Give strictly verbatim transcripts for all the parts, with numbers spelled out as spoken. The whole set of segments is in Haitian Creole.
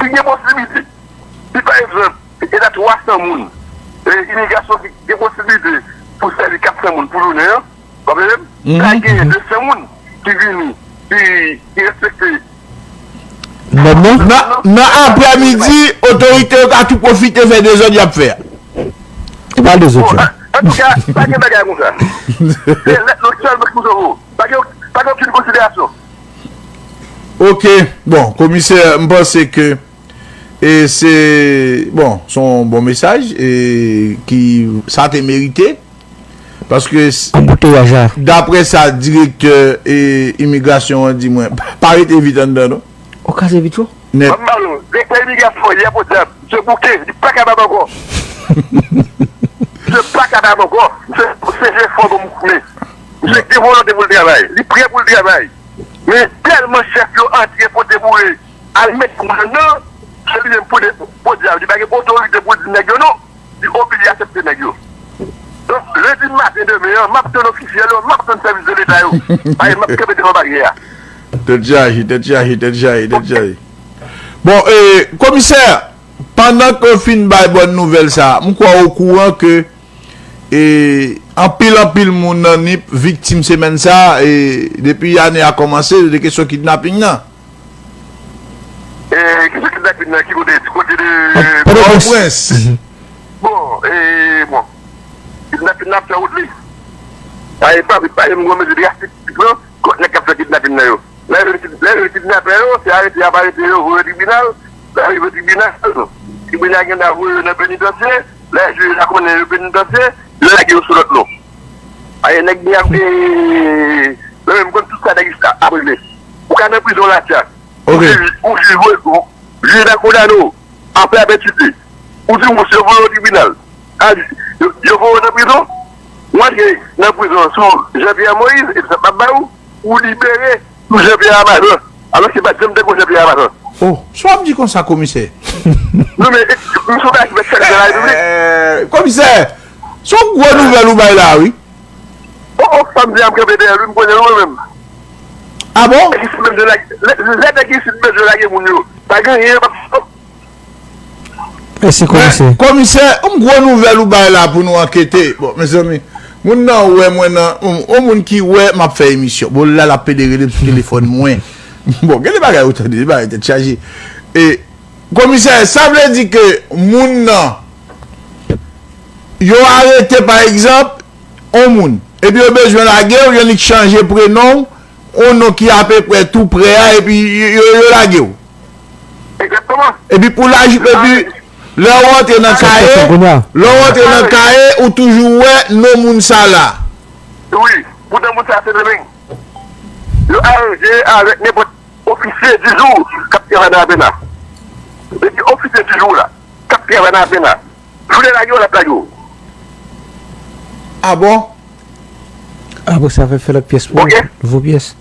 ki gen posiblite, si pa egzanp, e ta twa san moun, e, imigrasyon ki gen posiblite pou sèvi kat san moun pou jounen an, w konprann? Mhm. Sa genyen de san moun ki vini, ki, ki respekte. Nan, nan aprèmidi, otorite yo ka tou pwofite fè dezòd y ap fè a. E pa dezòd yo. Antouka, pa gen bagay konsa. Se lèt nou sèlman ki pou sove. Pa gen, pa gen okenn konsiderasyon. Ok, bon, komisè, m panse ke e se, bon, se yon bon mesaj e ki sa te merite. Paske s- Anbouteyaj la. Daprè sa direktè e imigrasyon an di mwen, pa rete vit anndan non. Ou kraze vit yo? Nèt. Mwen ba nou, direktè imigrasyon yè podyab, misye bouke, li pa kapab ankò. Misye pa kapab ankò. Misye se jefò pou moumen. Misye gen volonte pou l travay. Li prè pou l travay. Men tèlman chèf yo antre pote boure al met moun anndan, se li menm podyab, li pa gen otorite pou l di nèg yo non. Li oblije aksepte nèg yo. Donk, lendi maten demen an, m ap tann ofisyèl yo, m ap tann sèvis de leta yo. Paske m ap kanpe devan baryè a. Tèt chaje, tèt chaje, tèt chaje, tèt chaje. Bon, e, komisè, pandan ke w fin bay bòn nouvèl sa a, m kwè w okouran ke, e, anpil, anpil moun nan Nip viktim semèn sa a, e, depi ane a kòmanse, de kesyon kidnaping nan. E, kesyon kidnaping nan, ki kote? Di kote de Pòtoprens. Bon, e, bon. Kidnaping nan ap fè wout li. A, e pa, pa, e, m gwo mezi drastik ki pran kont nèg k ap fè kidnaping nan yo. Lè yo, lè yo kidnapè yo, se arete y ap arete yo, voye yo tribinal. Lè yo rive tribinal, tribinal gen dwa voye yo nan penitansye. Lè jij la konnen yo penitansye, yo lage yo sou lòt non. Aye, nèg li ap, e, yo menm konn tout sa nèg ap regle. Ou ka nan prizon la, tya. Ok. Ou jij, ou jij, ou, jij la kondane w. Apre apètite, ou di, mwen, yo voye w tribinal. A, yo, yo voye w nan prizon. Ou antre nan prizon sou Jean Pierre Moïse, egzanp m ap ba ou, ou libere sou Jean Pierre Amazan. Alòske pa t janm te gon Jean Pierre Amazan. Oh, sa w ap di konsa, komisè? Non, men, e, m sou bagay ki fèt nan la Repiblik. Eh, komisè, se yon gwo nouvèl ou bay la, wi. Oh, oh, sa m di a, m kanpe dèyè l, wi, m konnen l, mwen menm. Ah bon? Nèg isit bezwen lage, lè, lè nèg isit bezwen lage moun yo, pa gen anyen yo p ap fè. Mèsi, komisè. Men, komisè, yon gwo nouvèl ou bay la pou nou ankete. Bon, mezanmi, moun nan wè mwen nan, yon, yon moun ki wè m ap fè emisyon. Bon, la, l ap pede rele m sou telefòn mwen. Bon, gen de bagay ou tande, de bagay tèt chaje. E, komisè, sa vle di ke moun nan, yo arete, pa egzanp, yon moun. Epi yo bezwen lage w, yo annik chanje prenon w, yon non ki apeprè tou prè a, epi yo, yo, yo lage w. Egzakteman. Epi pou laj, epi lè w antre nan kaye, lè w antre nan kaye, ou toujou wè non moun sa la. Wi, poutan moun sa se Domeng. Yo aranje avèk nenpòt ofisye di jou k ap travay nan Apena. Depi ofisye di jou la, k ap travay nan Apena, jou de lage w, l ap lage w. Ah bon? Apre sa, fè, fè lòt pyès pou ou. Ok. Nouvo pyès.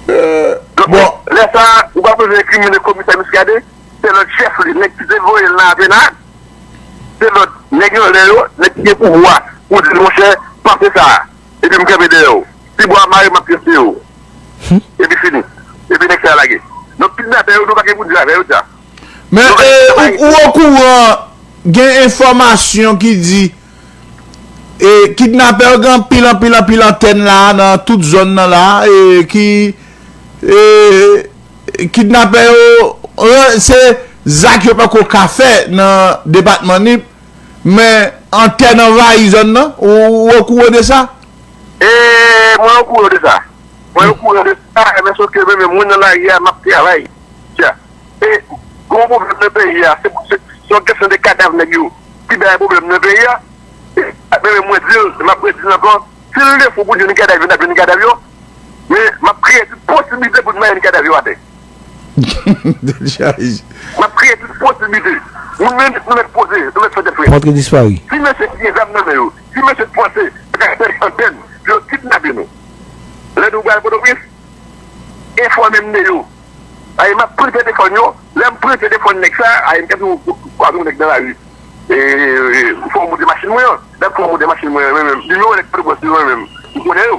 Euh, donk, bon, lè sa a, ou pa bezwen enkrimine komisè Muscadin, se lòt chèf li, nèg ki te voye l nan Apena, se lòt nèg yo, lè yo, nèg ki gen pouvwa, pou di l, monchè, panse sa a. Epi m kanpe dèyè w. Si bwa mare, m ap pyese w. Epi fini. Epi nèg sa a lage. Donk, kidnapè yo, nou pa gen pou n di avè yo, tya. Men, e, ou, ou okouran, gen enfòmasyon ki di, e, kidnapè yo gen anpil, anpil, anpil antèn la, nan tout zòn nan la, e, ki, e, kidnapè yo, e, se zak yo pako ka fè nan depatman Nip, men antèn anvayi zòn nan, ou, ou okouran de sa? E, mwen okouran de sa. Mwen okouran de sa, men sòf ke mwen menm, mwen nan lari a, m ap travay. Tya. E, gon pwoblèm nan peyi a, se, se, se yon kesyon de kadav nèg yo ki bay pwoblèm nan peyi a. E, men menm mwen di l, m ap redi l ankò, si l defo pou jwenn kadav yo, n ap jwenn kadav yo. Men, m ap kreye tout posiblite pou n mayen kadav yo atè. M ap kreye tout posiblite. Nou mèt, nou mèt poze, nou mèt fè tèt frè. Montre dispari. Si mesye ki gen zam nan men yo, si mesye k panse, yo ka fè antèn, yo kidnape nou. Lè nou pral Pòtoprens, enfòme m de yo. Aye, m ap pran telefòn yo, lè m pran telefòn nèg sa, aye, m ka di w kwaze yon nèg nan lari. E, e, fò w monte machin mwen an. Lè fò w monte machin mwen an, mwen menm. Nimewo nèg Pòtoprens yo, mwen menm. M konnen yo.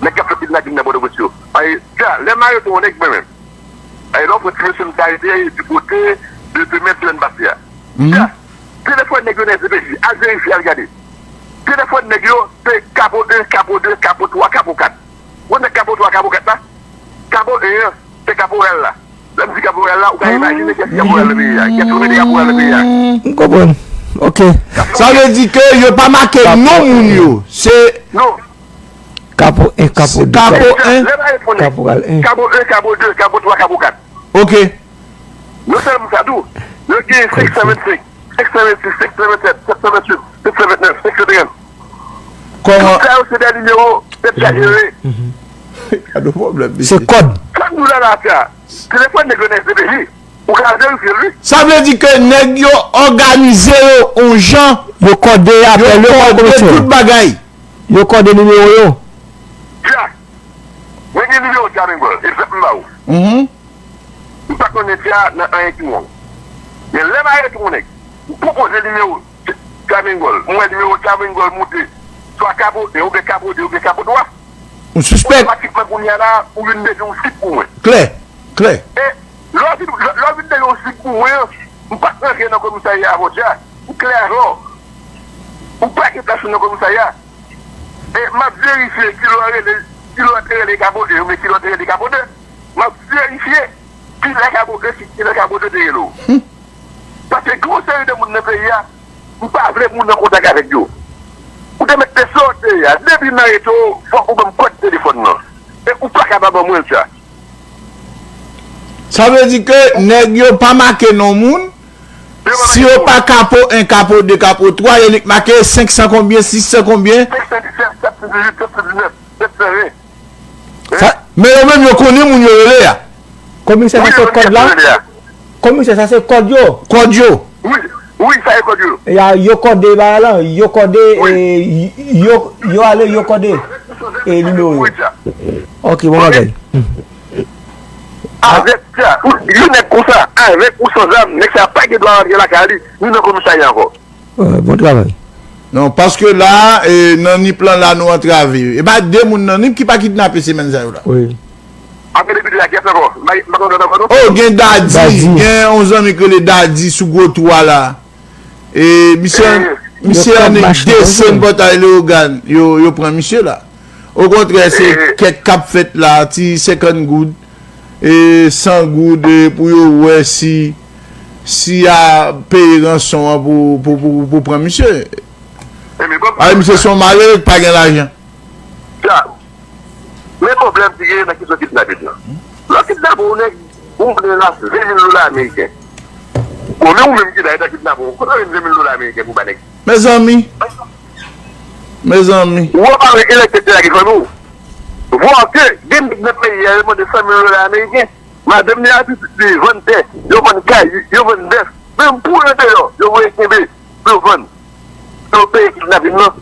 Nèg k ap fè kidnaping nan Pòtoprens yo. Ay, sa, lè m arete yon nèg, mwen menm. E lè w pran ti mesye m sa rete di kote de semèn, semèn pase a. Ya, telefòn nèg yo nan S D P J, al verifye, al gade. Telefòn nèg yo, se kapo en, kapo de, kapo twa, kapo kat. Ou wè nèg kapo twa, kapo kat la? Kapo en an, se kaporal la. Lè m di kaporal la, ou ka imajine kiyès ki kaporal nan peyi a, kiyès ki mete kaporal nan peyi a. M konprann. Ok. Sa vle di ke yo pa make non moun yo. Se Non. Kapo en, kapo de, kapo en, kaporal en. Kapo en, kapo de, kapo twa, kapo kat. Ok. Non sèlman sa tou, yo gen senk san vennsenk, senk san vennsis, senk san vennsèt, sèt san venntuit, sèt san vennèf, senk san trant. Kòman? Tout sa yo se de nimewo nèg sa jere. Gade pwoblèm, mesye. Se kòd. Sa m di w la la sa, telefòn nèg yo nan S D P J, ou ka verifye l wi. Sa vle di ke nèg yo òganize yo yon jan. Yo kòde apèl yo, yo kòde tout bagay. Yo kòde nimewo yo. Tia, mwen gen nimewo Tia Bengòl, egzanp m ba ou. Mhm. M pa konnen Tia nan anyen ki wrong. Men lè m arete yon nèg, m pwopoze nimewo Tia Bengòl, m wè nimewo Tia Bengòl moute, swa kapo en oubyen kapo de oubyen kapo twa. Ou sispèk. Otomatikman kounye a la, ou vin deja yon sib pou mwen. Klè, klè. E lè w vin, lè, lè w vin deja yon sib pou mwen an, m pa t rantre nan komisarya avè w Tia. M klè avè w. Ou pa gen plas ou nan komisarya. E m ap verifye kilè w rele, kilè w te rele kapo en oubyen kilè w te rele kapo de. M ap verifye kilè kapo en, kilè kapo de te rele w. Paske gen yon seri de moun nan peyi a, m pa vle moun an kontak avèk yo. Ou te mèt te sòti a, depi m arete w, fòk ou ban m kòd telefòn nan. E ou pa ka pa ban mwen l sa. Sa vle di ke nèg yo pa make non moun, si yo pa kapo en, kapo de, kapo twa, yo nik make senk san konbyen, sis san konbyen. Senk san disèt, sèt san dizuit, sèt san diznèf, sèt san ven. Sa, men yo menm yo konnen moun yo rele a. Komisè, sa se kòd la? Komisè, sa se kòd yo? Kòd yo. Wi, wi, sa e kòd yo. Ya, yo kòde bagay lan, yo kòde, e, yo, yo ale, yo kòde, e, nimewo yo. Ok, bon bagay. Avèk sa, yon nèg konsa, avèk ou san zam, nèg sa pa gen dwa rantre lakay li, ni nan komisarya ankò. Bon travay. Non, paske la, e, nan Nip lan la, nou antrave. E pa de moun nan Nip ki pa kidnape semèn sa yo la. Wi. Apre depite a, kiyès ankò? M pa, m pa konn lòt ankò non. Oh, gen Dadi, gen yon zanmi ki rele Dadi sou gwo tou a la. E misye, misye annik desann Pòtay Leyogàn, yo, yo pran misye la. Okontrè, se kèk k ap fèt la, ti senkant goud, e san goud, e pou yo wè si, si a peye ranson an pou, pou, pou, pou pran misye. Ay, misye se yon malere k pa gen lajan. Sa, men pwoblèm ki genyen nan kesyon kidnapin nan. Lè w kidnape yon nèg, ou mande l ven mil dola ameriken. Bon, men ou menm ki la, e ta kidnape w, kote w jwenn ven mil dola ameriken pou ba nèg? Mezanmi. Mezanmi. Ou pa wè elektè te lage fanmi w. Vwa ke gen nèg nan peyi a, yo mande san mil dola ameriken. Madanm li ak pitit li vann tè, yo vann kay, yo vann bèf. Menm pou yo deyò, yo voye kenbe pou yo vann. Pou yo peye kidnapin nan.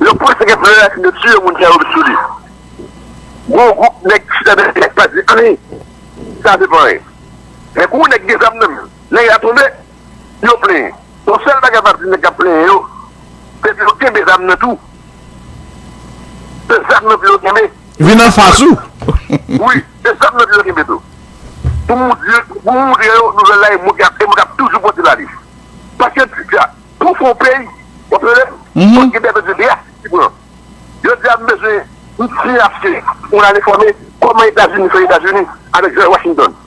Yo pran senkant mil dola, si yo tiye moun sa yo sou li. Gon gwoup nèg ki chita nan tè pa di anyen. Sa se pa anyen. Men kou nèg gen zam nan men, nèg la tonbe, yo plenyen. Yon sèl bagay m ap di nèg k ap plenyen yo, se pou yo kenbe zam nan tou. Se zam nan pou yo kenbe. Vin anfas ou. Wi, se zam nan pou yo kenbe tou. Pou moutre, pou moutre yo nouvèl la, e mwen k ap, e mwen k ap toujou pote l ale. Paske m di sa, pou w fè yon peyi, w ap rele, fòk gen de mezi drastik ki pran. Jodi a, m bezwen, m ti achte, pou n ale fòme kòman Etazini fè Etazini avèk George Washington.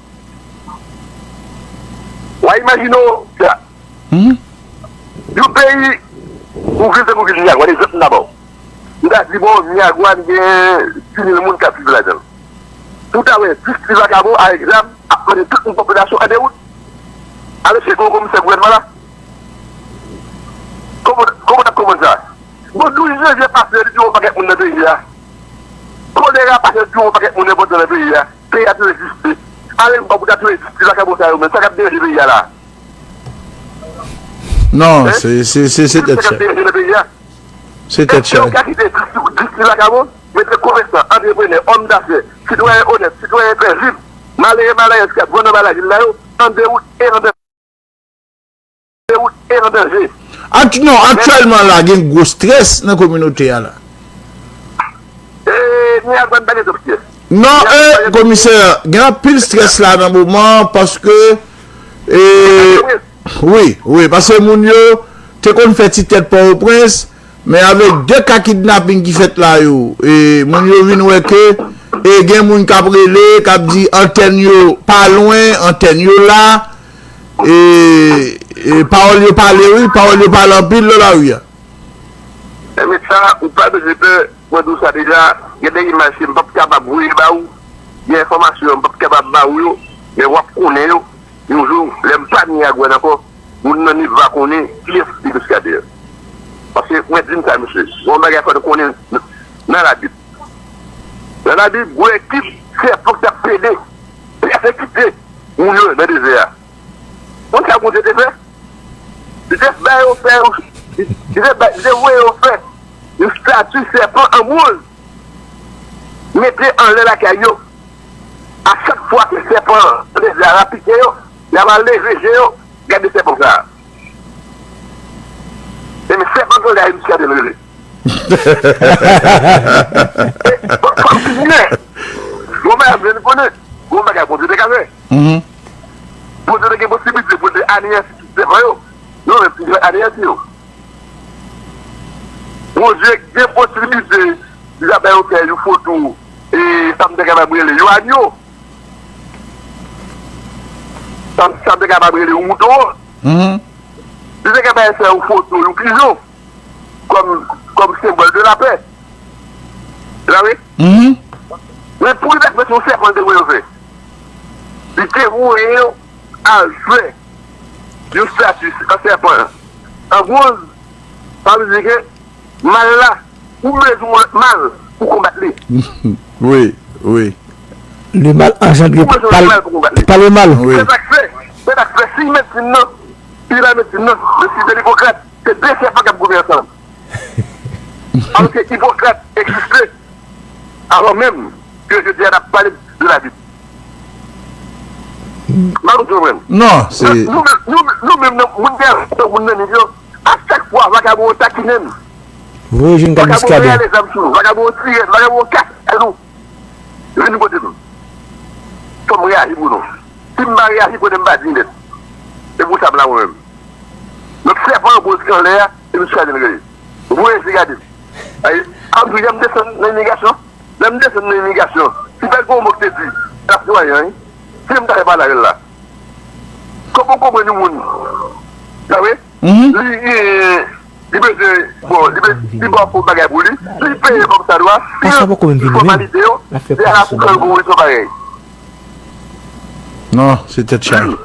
W a imajine w sa. Yon peyi, yon vil tankou vil Niagara, egzanp m ta ba w. M ta di, bon, Niagara, li gen dis mil moun k ap viv ladan l. Pou w ta wè, dis ti vakabon ak zam ap mande tout yon popilasyon an dewout. Alò, se gon komisè gouvènman la. Kòman, kòman n ap konprann sa? Bon, douz janvye pase, li tiye yon pakèt moun nan peyi a. Kolera pase, li tiye yon pakèt moun enpòtan nan peyi a. Peyi a tou egziste. Ale m ba w pou ta tou egziste, vakabon sa yo menm. Sa k ap dirije peyi a la? Non, se, se, se, se tèt chaje. Se tèt chaje. Èske yo ka kite dis, dis ti vakabon, mete komèsan, antreprenè, òm dafè, sitwayen onèt, sitwayen pezib, malere, malerèz k ap vann anba lavil la yo, an dewout e an danje? Ak-, non, aktyèlman la, gen gwo estrès nan kominote a la. E, Niagara n pa gen twòp estrès. Non, e, komisè, gen anpil strès la nan moman, paske, e, wi, wi, paske moun yo te konn fè ti tèt Pòtoprens, men avèk de ka kidnaping ki fèt la yo, e, moun yo vin wè ke, e, gen moun k ap rele, k ap di antèn yo pa lwen, antèn yo la, e, e, pawòl yo pale, wi, pawòl yo pale anpil nan lari a. Ebyen sa, ou pa bezwen pè, mwen di w sa deja, gen de imaj ke m p ap kapab voye ba ou, gen enfòmasyon m p ap kapab ba ou yo, men w ap konnen yo, yon jou, lè m pa Miragwàn ankò, moun nan Nip va konnen kiyès ki Muscadin an. Paske mwen di n sa, mesye, gon bagay fò nou konnen nan Labib. Nan Labib, gon ekip sèpan k t ap plede pèsekite moun yo nan dezè a. Konn sa Bondye te fè? Li te bay yo fè yon, li te bay, li te voye yo fè yon estati sèpan an bwonz, mete anlè lakay yo. A chak fwa ke sèpan an, lè a pike yo, y ap al leve je yo, gade sèpan sa a. Ebyen, sèpan sa a, e Muscadin l rele. Fò m fini. Gon bagay m vle n konnen. Gon bagay Bondye te ka fè. Bondye te gen posiblite pou l te aneyanti tout sèpan yo. Non, men pou l aneyanti yo. Bondye gen posiblite li ta bay yo fè yon foto, e sa m te kapab rele yon anyo. Sa m, sa m te kapab rele yon mouton. Li te kapab fè yon foto yon pijon kòm, kòm senbòl de lapè. Ou ta vre? Men pou li ta fè se yon sèpan li te voye yo fè. Li te voye yo al fè yon estati an sèpan an bwonz. Sa vle di ke mal la, ou bezwen mal pou konbat li. Wi, wi. Le mal anjandre Ou bezwen mal pou konbat li. Par le mal. Wi. Se sa k fè, se sa k fè si medsin nan, si la medsin nan, men si se Ipokrat, se de sèpan k ap goumen ansanm. Alòske Ipokrat egziste avan menm ke jodi a n ap pale de Labib. M pa konn si w konprann. Non, se. Nou menm, nou, nou menm, nan, moun ki a moun nan Nip yo, a chak fwa vakabon yo takinen n, Voye jwenn vakabon yo Kabiskade. Rale zam sou nou, vakabon yo tire n, vakabon yo kase nou. Vin kote m. Fò m reyaji pou nou. Si m pa reyaji, kote m pa di nèt. E pou sa m la mwen menm. Donk, sèpan an bwonz ki anlè a, e Muscadin l rele. Voye je gade. Ay, anpil, lè m desann nan imigrasyon, lè m desann nan imigrasyon, si pa t gen yon mo ki te di, n ap di anyen, wi. Si m ta fè pale avè l la. Kòman w konprann yon moun, sa vre? Li gen, li bezwen, bon, li bezwen, li ba w fo bagay pou li, li peye kòm sa dwa, si fòmalite yo, se a la pou kal pou wi son bagay. Non, se tèt chaje.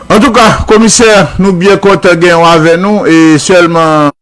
Antouka, komisè, nou byen kontan gen w avè nou e sèlman